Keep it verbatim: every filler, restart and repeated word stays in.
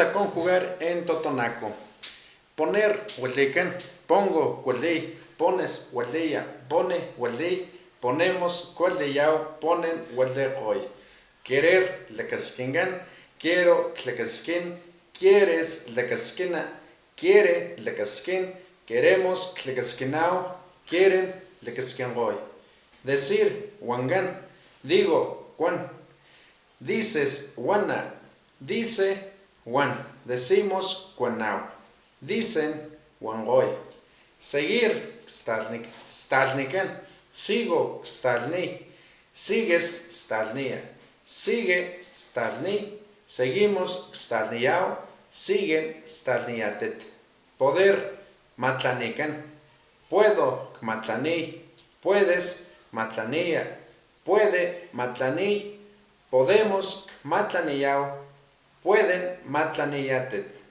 a conjugar en totonaco. Poner, welikan. Pongo, weli. Pones, welia. Pone, weli. Ponemos, weliau. Ponen, weleqoi. Querer, lekeskingan. Quiero, lekeskin. Quieres, lekeskina. Quiere, lekeskin. Queremos, lekeskinau. Quieren, lekeskinqoi. Decir, wangan. Digo, wan. Dices, wana. Dice, wan. Decimos, wanau. Dicen, wanqoi. Seguir, stalnik, stalnikan. Sigo, stalni. Sigues, stalnia. Sigue, stalni. Seguimos, stalniau. Siguen, stalniatet. Poder, matlanikan. Puedo, matlani. Puedes, matlania. Puede, matlani. Podemos, matlaniau. Pueden, matlaniatet.